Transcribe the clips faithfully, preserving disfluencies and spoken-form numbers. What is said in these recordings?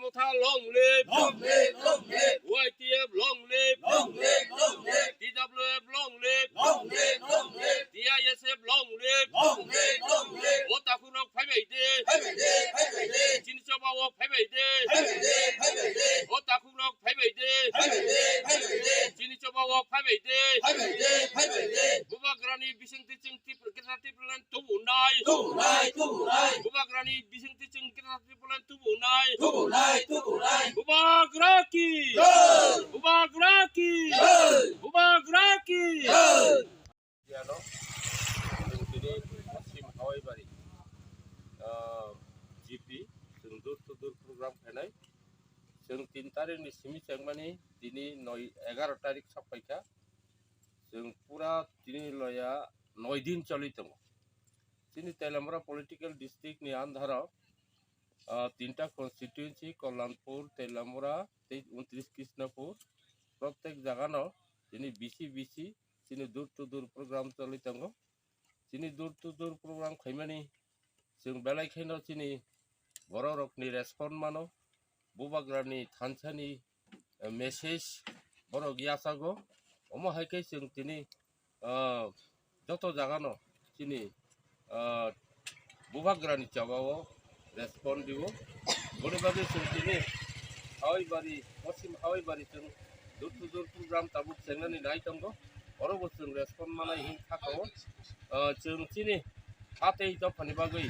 Motha long live! Long live, long live! Y T F long live! Long live, long live! T W F long live! Long live, long live! T I S F long live! Long live, long live! O takhuk rok phai bai de! Phai bai de, phai bai de! Chini choba o phai bai de! Phai bai de, phai bai de! O takhuk rok phai bai de! Phai bai de, phai bai de! Chini choba o phai bai de! Phai bai de, phai bai de! Bubagrani bising twi chwng Tipra, Greater Tipraland tubunai! Tubunai, tubunai! Bubagrani bising twi chwng Greater Tipraland tubunai! Tubunai, tubunai! Bubagra ki! Jai! Bubagra ki! Jai! Bubagra ki! Jai! Ano, chwng tini Paschim Hawai Bari, ah, G P, chwng door to door program khainai. Chwng tin tarikh ni simi chengmani tini noi, egaroh tarikh sok paikha. Chwng pura tini loya noi din choli tongo. Chini Teliamura political district ni andharo, ah, tinta constituency, Kalyanpur, Teliamura, tei untris Krishnapur, protek jagano tini bisi bisi chini door to door program choli tongo. Chini door to door program khaimani chwng belai kheno chini borok rokni respond mano, Bubagrani thansani, eh, message borok yachago. Omo hai khe chwng tini, ah, joto jagano chini, ah, Bubagrani chobao respond dibo. Boni bagwi chwng tini Hawai Bari, Paschim Hawai Bari chwng door to door program tabuk chengnani nai tongo. Oro bo chwng respond manai hin kha tongo. Ah, chwng chini ha tei dophani bagwi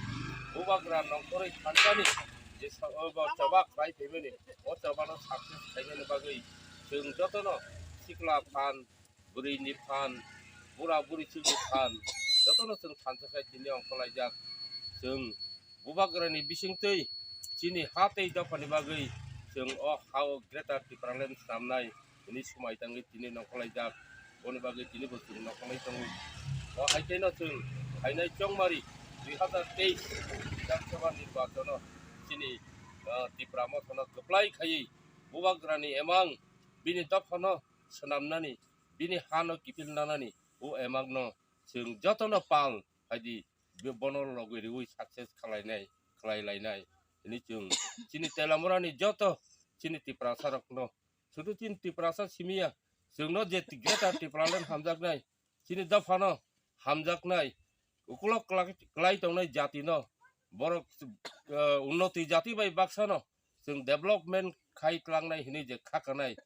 Bubagra nongkhorwi thansani je sa-, o bo choba khlai phaimani, o chobano success khainani bagwi chwng jotono sikla phan, bwrwini phan, bura buri chwngni phan, jotono chwng thansa khai tini ongkhorlaijak. Chwng Bubagrani bisingtwi chini ha tei dophani bagwi chwng o ha-o Greater Tipraland snamnai hwnwi swmai tangwi tini nongkhorlaijak. Boni bagwi tini bo chwng nongkhorlai tongo. O hai khe no chwng phainai chongmari dui hazar teis Bidhan Sabha nirbachano chini, ah, Tipra Mothano kwplai khaiwi Bubagrani emang bini dophano swnamnani, bini hano kiphil nanani o emangno chwng jotono pal phaidi, be-, bono logwi riui success khlainai, khlai lainai. Hwnwi chwng chini Teliamurani joto chini Tiprasarokno, sudu chini Tiprasa simiya, chwngno je Greater Tipraland hamjaknai, chini dophano hamjaknai, ukulok klak-, klai tongnai jatino, borok, eh, unnoti jati bai baksano chwng development khai tlangnai hwnwi je kha kanai,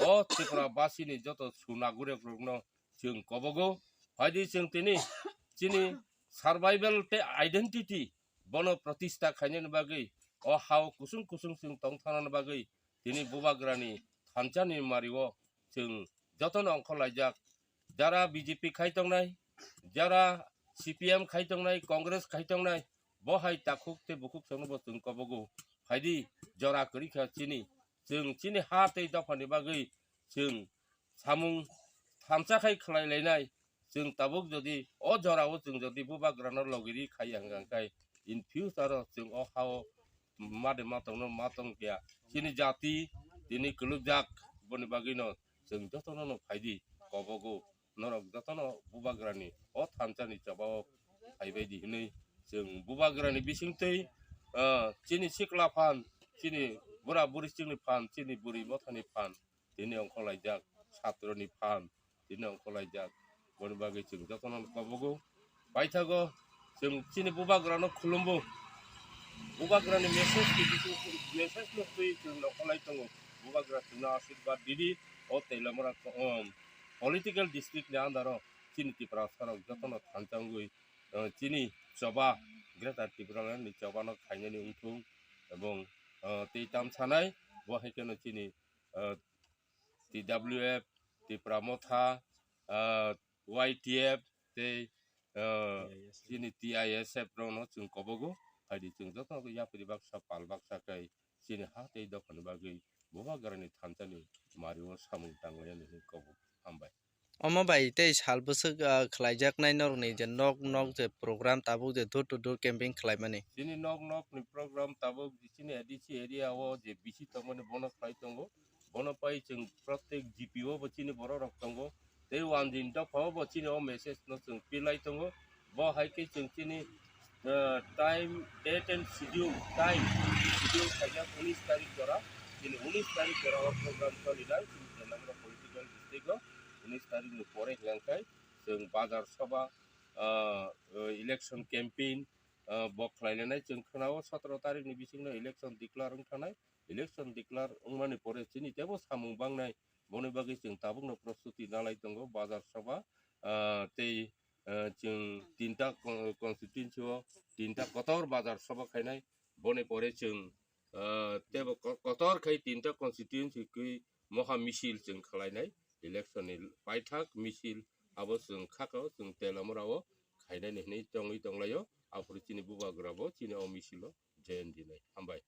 o Tripura basini joto sunagurek rokno chwng kobogo. Phaidi chwng tini chini survival tei identity bono protista khainani bagwi o hao kusung kusung chwng tong thanani bagwi tini Bubagrani thansani mario chwng jotono ongkhorlaijak. Jara B J P khai tongnai, jara C P M khai tongnai, Congress khai tongnai, bo hai takhuk tei bukhuk songno bo chwng kobogo. Phaidi jora kwrwi kha chini, chwng chini ha tei dophani bagwi chwng samung thansa khai khlai lainai. Chwng tabuk jodi o jorao chwng jodi Bubagrano logiri khai hwnkha hwnkhe in future o chwng o hao made matongno matong kya chini jati tini kwlwkjak. Boni bagwino chwng jotono no phaidi kobogo, norok jotono Bubagrani o thansani chobao phaibai di hwnwi chwng Bubagrani bisingtwi, ah, chini sikla phan, chini bura buri chwngni phan, chini buri mothani phan, tini ongkhorlaijak, satroni phan, tini ongkhorlaijak. Boni bagwi chwng jotono kobogo. Paithago chwng chini Bubagrano khulumbo. Bubagrani message ni bisingo, message no twi chwng nongkhorlai tongo. Bubagra chwngno asirwad ridi, o Teliamura, um, political district ni under o chini Tiprasarok jotono thansa wngwi, uh, chini choba, Greater Tipraland ni choba no khainani wngthung, ebong, uh, tei tam sanai, bo hai kheno chini, uh, T W F, Tipra Motha, ah, Y T F tei, ah, chini T I S F rokno chwng kobogo. Phaidi chwng jotono yapri baksa pal baksa kai chini ha tei dophani bagwi Bubagrani thansani mario samung tanglainani hwnwi kobogo. Hambai. Omo bai tei sal bwswk, ah, khlaijaknai norokni je nok nok je program tabuk je door to door campaign khlaimani. Chini nok nok ni program tabuk chini A D C area o je bisi tongmani bono khlai tongo. Bono pai chwng protek G P o bo chini borok rok tongo. Tei one din dopha o bo chini o message no chwng pilai tongo. Bo hai khe chwng chini Time, date and schedule, time schedule khaijak unis tarik jora. Chini unis tarik jora o program cholinai chini Telamra political district o. Unis tarik ni pore hwnkhe chwng bazar sabha, election campaign bo khlailainai. Chwng khwnao sotoro tarik ni bisingno election declare wng thanai. Election declare wngmani pore chini teibo samung bangnai, boni bagwi chwng tabukno prostuti nalai tongo. Bazar sabha tei chwng tinta constituency o tinta kotor bazar sabha khainai. Boni pore chwng teibo kotor khai tinta constituency kwi moha misil chwng khlainai. Election ni paithak misil abo chwng khakao chwng Telamra o khainani hwnwi tongwi tonglaio. Aphuru chini bubagrabo chini o misil o join dinai. Hambai.